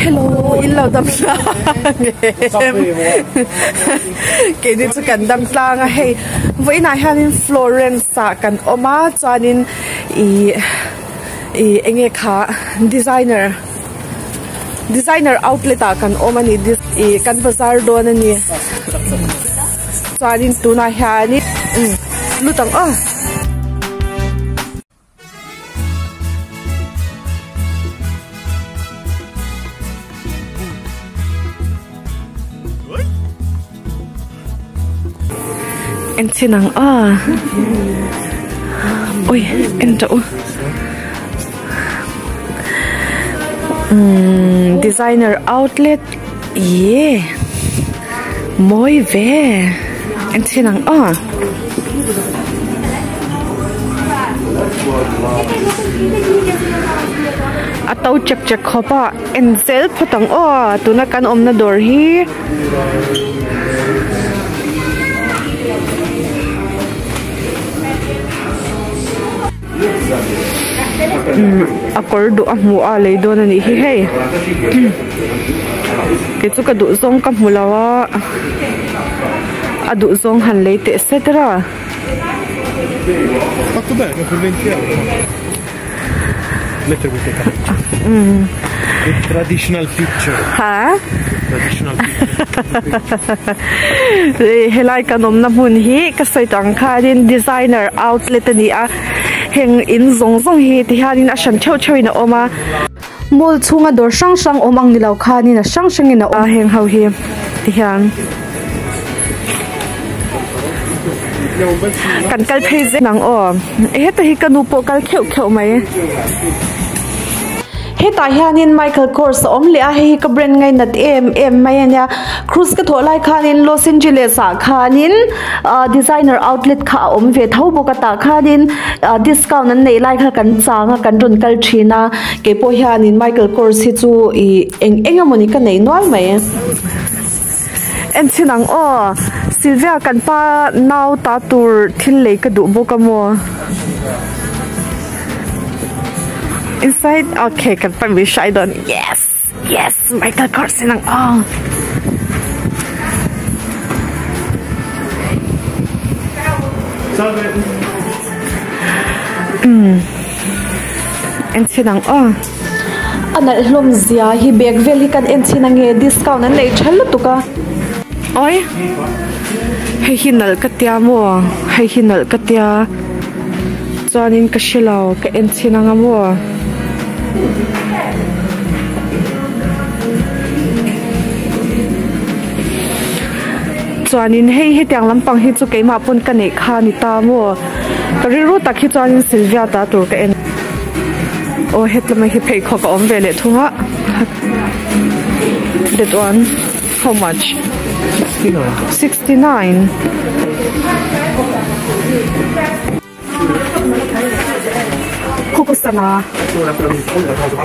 Hello in lo dam tlang em keini chu kan dam tlang a hei vawiinah hianin Florence ah kan awm a chuanin ih ih eng nge kha designer designer outlet ah kan awm a ni ih kan bazar dawn a ni chuanin tunah hianin umm lut ang aw. En chin ang aw ui en tawh u umm designer outlet ihh mawi ve en chin ang aw. A to chek chek khawp a en zel phawt ang aw tuna kan awmna dawr hi. Umm a kawr duh a hmuh a lei dawn a nih hi hei kei chu ka duh zawng ka hmu lo a a duh zawng han lei teh et cetera. Helai kan awmna hmun hi ka sawi tawh ang khanin designer outlet a ni a heng in zawng zawng hi ti hianin a hran theuh theuhin a awm a. Mall chhunga dawr hrang hrang awm ang ni lo khanin a hrang hrangin a awm a heng ho hi ti hian kan kal phei zel ang aw heta hi ka nu pawh kal kheuh kheuh mai. Hetah hianin Michael Kors a awm leh a, hei hi ka brand ngainat em em mai a nia. Cruise ka thawh lai khanin Los Angeles ah khanin ah designer outlet kha a awm ve tho bawk a tah khanin ah discount an neih lai kha kan chang a kan rawn kal thin a keipawh hianin Michael Kors hi chu ih eng eng emawni ka nei nual mai. En chhin ang aw Sylvia kan pa nau ta tur thil lei ka duh bawk a maw. Inside okay kan pan mi hrai dawn yes yes Michael Kors in ang aw. Um en chhin ang aw. A nalh hlawm zia hi bag vel hi kan en chhin ange discount an nei tha lutuk a. Oi hei hi nalh ka tia maw hei hi nalh ka tia chuanin ka hre lo ka en chhin anga maw. Chuanin hei hetiang lampang hi chu keimah pawn ka neih kha a ni ta maw ka rilru tak hi chuanin Sylvia ta tur ka en. Aw hetlama hi pheikhawk a awm ve leh thung a that one how much 69 khuku sana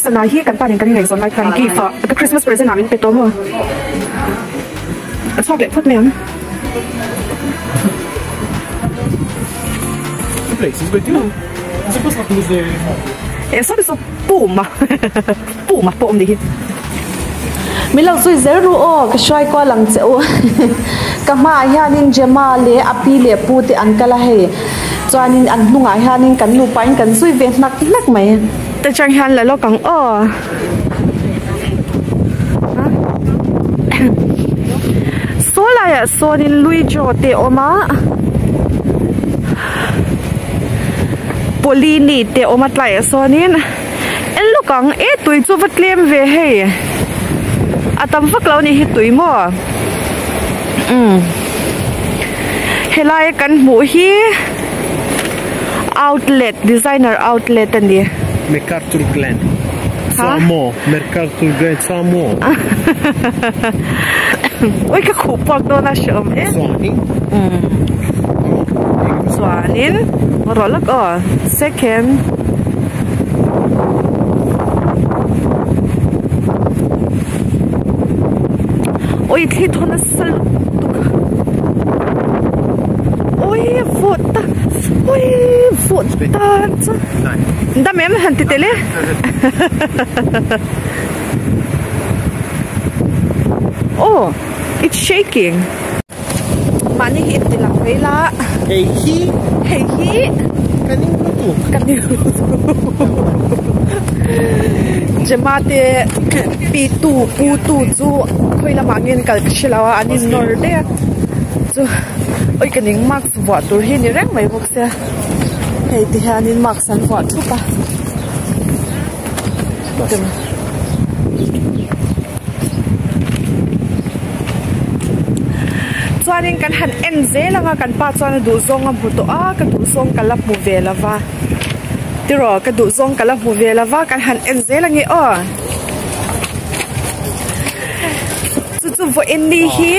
sana hi kan panin kan ingaihzawn lai khan gift ah ka christmas present ah min pe tawh maw a chhuak leh phawt mai ang. Eh saw saw puma puma pawh awm ni hi Min lo zui zel ru aw ka hruai kual ang che u ka hmaah hianin Gemma leh a pi leh pu te an kal a hei chuanin an hnungah hianin kan nupa in kan zui ve hnak hnak mai. Ta chang hian la lawk ang aw. Saw laiah sawnin lui jaw te a awm a Polini te a awm a tlaiah sawnin en lawk ang e tui chu va tlem ve hei a tam vak lo anih hi tui maw umm helai kan hmuh hi outlet designer outlet a ni. MacArthur Glen Samoa MacArthur Glen Samoa Ui ka khuh puak dawn a hre awm em chuanin rawh lawk aw second ui thli thaw nasa lutuk ui vawt ta ui vawt ta chu dam em han ti tel e. Oh it's shaking. Mahni hi inti lang mai la. Hei hi. Hei hi. Ka ning lutuk. Ka ning lutuk. Gemma te pi tu pu tu chu khawi lamah nge an kal ka hre lo a an in nawr daih a chu oi ka ning mask vuah tur hi ni reng mai bawk sia hei ti hianin mask an vuah thup a. Chuanin kan han en zel ang a, kan pa chuan a duhzawng a hmu tawh a, ka duhzawng ka la hmu ve lo va. Tiraw, ka duhzawng ka la hmu ve lo va, kan han en zel ang e aw. Chu chu vawiin ni hi.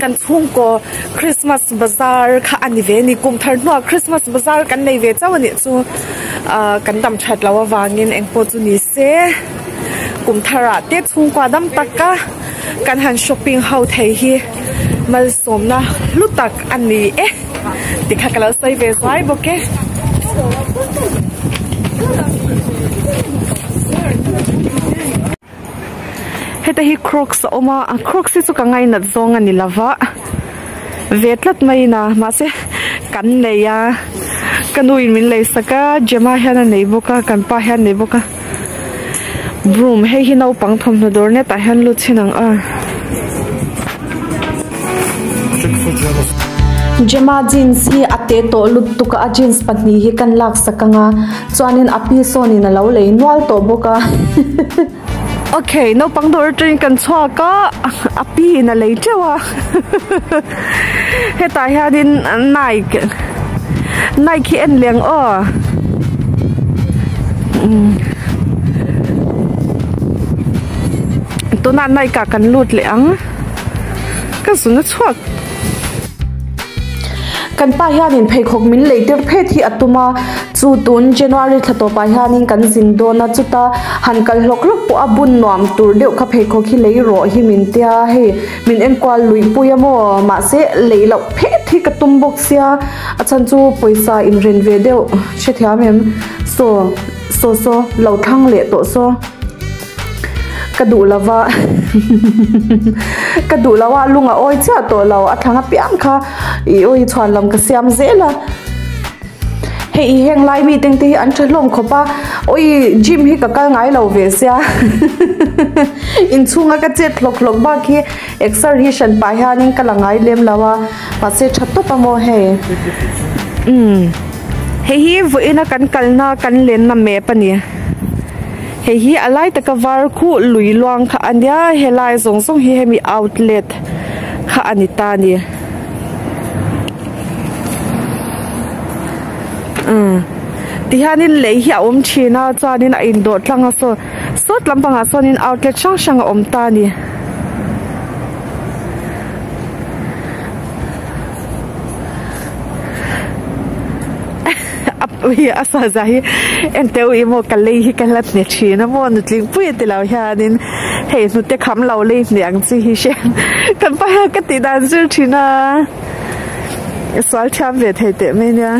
Kan chhungkaw Christmas bazar kha a ni ve a ni. Kum thar hnuah Christmas bazar kan nei ve chauh a nih chu ah kan dam that loh avangin eng pawh chu ni se kum tharah te chhungkua dam taka kan han shopping ho thei hi malsawmna hlu tak a ni e tikha ka lo sawi ve zuai bawk e. Heta hi crocs a awm a a crocs hi chu ka ngainat zawng a ni lova ve tlat mai in a mahse kan nei a ka nu in min lei sak a Gemma hian a nei bawk a kan pa hian a nei bawk a broom hei hi naupang thawmhnaw dawr net ah hian lut chhin ang a. Gemma jeans hi a te tawh lutuk a a jeans pahnih hi kan laksak ang a. Chuanin a pi sawnin a lo lei nual tawh bawk a. Ok, naupang dawr atangin kan chhuak a, a pi in a lei teuh a. Hetah hianin Nike, Nike hi en leh ang aw. Tunah Nike ah kan lut leh ang. Ka zun a chhuak. Kan pa hianin pheikhawk min lei tir phet hi a tum a, chu tun January thla tawpah hianin kan zin dawn a, chuta han kal hlawk hlawk pawh a bun nuam tur deuh kha pheikhawk hi lei rawh hi min tia, hei min enkual luih pui a maw, mahse lei loh phet hi ka tum bawk sia, a chhan chu pawisa inren ve deuh hrethiam em, saw saw saw lo thlang leh tawh saw. Ka duh lo va ka duh lo a lung a awi chiah tawh lo a thlang apiang kha ih awi chhuan lam ka siam zel a hei i heng lai mi teng te hi an tha hlawm khawp a awi gym hi ka kal ngai lo ve sia inchhunga ka chet hlawk hlawk bak hi exer hi hran pah hianin ka la ngai lem lo a mahse tha tawp a maw hei umm hei hi vawiina kan kalna kan lenna map a ni. Hei hi a lai taka var khuh lui luang kha a nia helai zawng zawng hi hemi outlet kha a ni ta a ni umm tihianin lei hi a awm thin a chuanin a indawh tlang a saw sawt lampangah sawnin outlet hrang hrang a awm ta a ni. A saza hi en teuh i maw ka lei hi ka hlat hne thin a maw nutling pui a tilo hianin hei hnute kham lo lei hne ang chi hi hre kan pa hian ka tih dan zir thin a sual thiam ve thei teh mai nia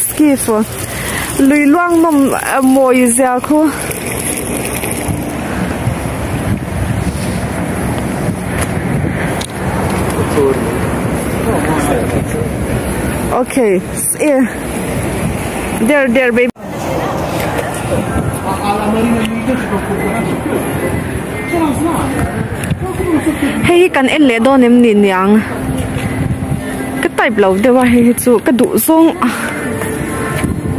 ski fu lui luang nawm mawi zia khu. Okay, there, there, baby. Hei hi kan en leh dawn em ni niang ka type lo deuh a hei hi chu ka duh zawng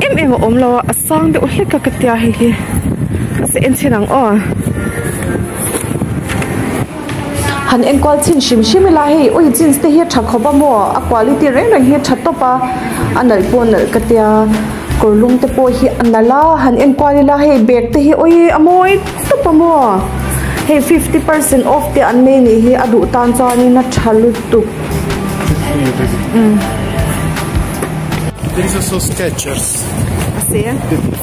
em em a awm lo a a sang deuh hlek a ka tia hei hi se en chhin ang aw. Han enkual chhin hrim hrim ila hei ui jeans te hi a tha khawp a maw a quality reng reng hi a tha tawp a a nalh pawh a nalh ka tia kawr lum te pawh hi a nalh a han enkual ila hei bag te hi ui a mawi tawp a maw hei fifty percent off te an nei nih hi a duh tan chuanin a tha lutuk. There is also Skechers.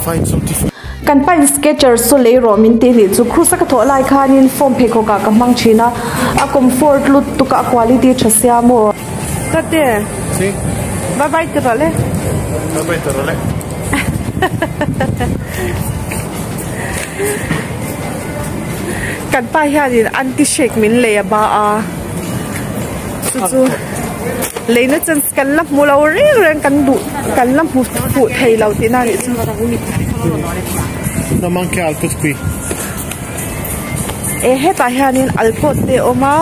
Find some different. Kan pain Skechers chu lei rawh min tih nih chu Cruise a ka thawh lai khanin form pheikhawk ah ka hmang thin a, a comfort lutuk a, a quality tha sia maw. Tate. Si. Bye bye ti rawh le. Bye bye ti rawh le. Kan pa hianin anti shake min lei a ba a, chu chu leina chance kan la hmu lo reng reng kan duh kan la hmu fuh thei lo tihna a nih chu. No manche alcot qui. E hetah hianin alcot te a awm a.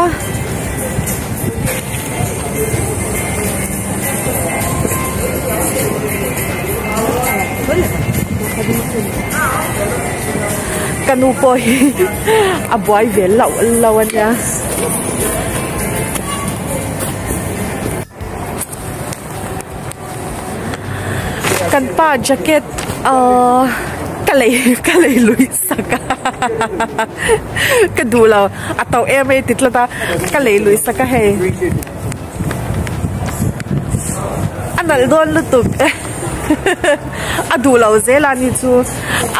Ka nu pawh hi a buai ve loh loh a nia. Kan pa jacket ahh ka lei ka lei lui sak a ka duh lo a to em a i ti tlat a ka lei lui sak a hei a nalh dawn lutuk a duh lo zel a ni chu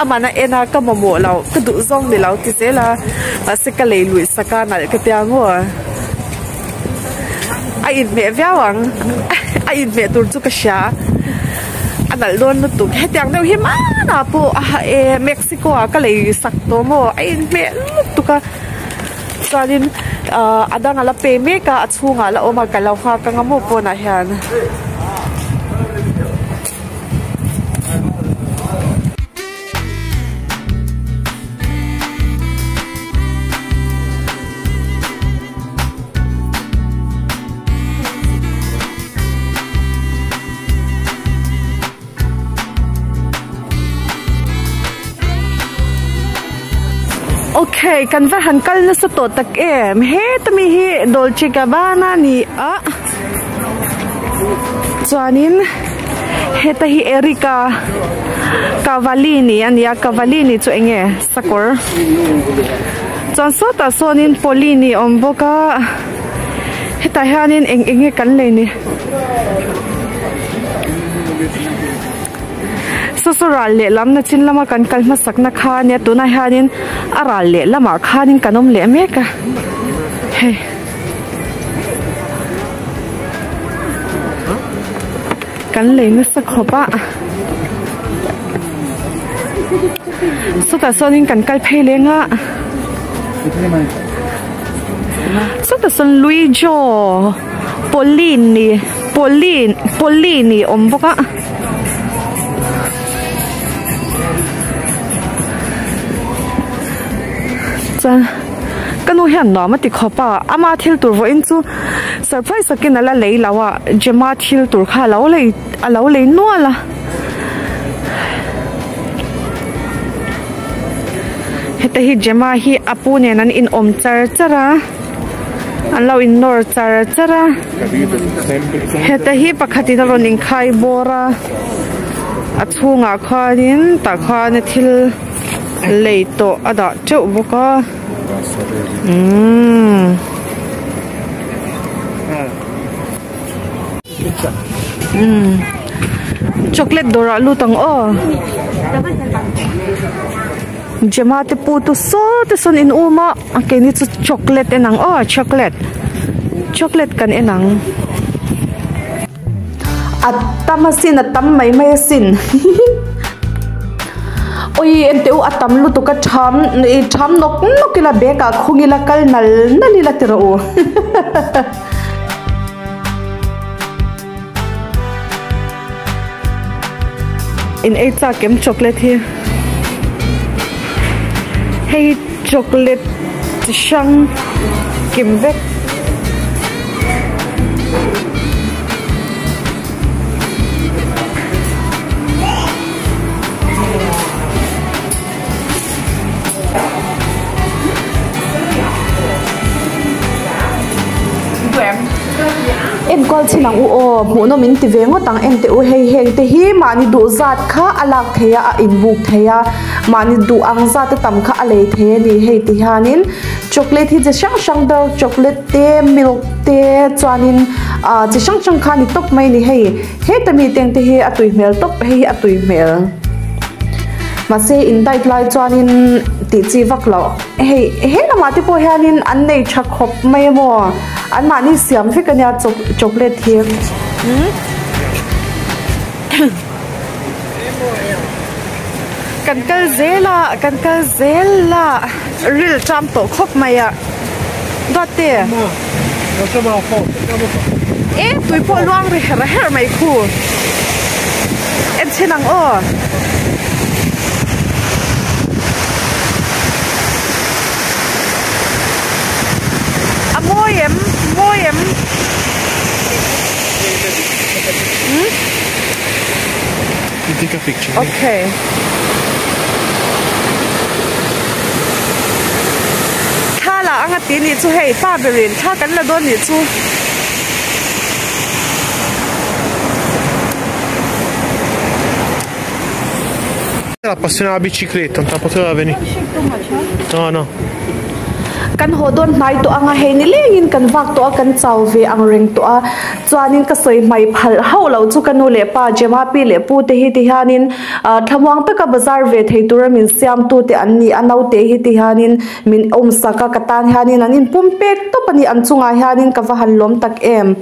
a man a en a ka mamawh lo ka duh zawng ni lo ti zel a mahse ka lei lui sak a nalh ka tia maw. A inhmeh viau ang a inhmeh tur chu ka hria a nalh dawn lutuk hetiang deuh hi hmanah pawh a ha e Mexico ah ka lei sak tawh maw a inhmeh lutuk a chuanin ahh a dang a la pe mek a a chhungah a la awm a ka lo nghak ang a maw pawnah hian. Okay kan va han kal nasa tawh tak em heta mi hi Dolce Gabbana ni a chuanin heta hi Erica Cavallini a ni a Cavallini chu eng nge sakawr chuan sawtah sawnin Polini a awm bawk a hetah hianin eng eng nge kan lei ni saw saw ral lehlam na chin lama kan kal hmasak na kha ania tunah hianin a ral lehlamah khanin kan awm leh mek a hei. Kan lei nasa khawp a sawtah sawnin kan kal phei leng a sawtah sawn Luijo Polini Polin Polini awm bawk a. Chuan ka nu hian nuam a ti khawp a ama thil tur vawiin chu surprise takin a la lei lo a Gemma thil tur kha a lo lei a lo lei nual a heta hi Gemma hi a pu nen an in awm char char a an lo in nawr char char a heta hi pakhatin a rawn inkhai bawr a a chhungah khuanin tah khuan thil. Lei tawh a dah teuh bawk a umm umm chocolate dawrah lut ang aw Gemma te pu tu saw te sawn in um a keini chu chocolate en ang aw chocolate chocolate kan en ang. A tam asin a tam mai mai asin awi enteh u a tam lutuk a tham ih tham nawk nawk ila bag ah khung ila kal nal nal ila ti rawh u in ei chak em chocolate hi hei chocolate chi hrang kim vek. Enkawl chin ang u aw hmuhnawm in ti ve ngawt ang en teh u hei heng te hi mahni duh zat kha a lak theih a a inbuk theih a mahni duh ang zat a tam kha a lei thei a ni hei ti hianin chocolate hi chi hrang hrang dark chocolate te milk te chuanin ah chi hrang hrang kha a ni tawp mai a ni hei heta mi te ang te hi a tui hmel tawp hei hi a tui hmel mahse in diet lai chuanin tih chi vak loh hei he lamah te pawh hianin an nei tha khawp mai a maw an mahni siam vek ania chocolate hi umm. Kan kal zel a, kan kal zel a, ril ṭam tawh khawp mai a. Duatte. E tui pawh luang ri herh herh mai khu. En chhin ang aw. A mawi em? Mawi em? Hmm? You take a picture. Okay. Thla la anga ti nih chu hei pa berin thla kan la dawn nih chu. La passione alla bicicletta, non te la poteva venire. No, no. Kan haw dawn hnai tawh anga hei ni lengin kan vak tawh a, kan chau ve ang reng tawh a. Chuanin ka sawi hmai phal hauh loh chu ka nu leh pa Gemma pi leh pu te hi ti hianin thlamuang taka bazar ve thei tura min siamtu te an ni a, naute hi ti hianin min awmsak a, ka tan hianin an inpum pek tawp a ni, an chungah hianin ka va han lawm tak em.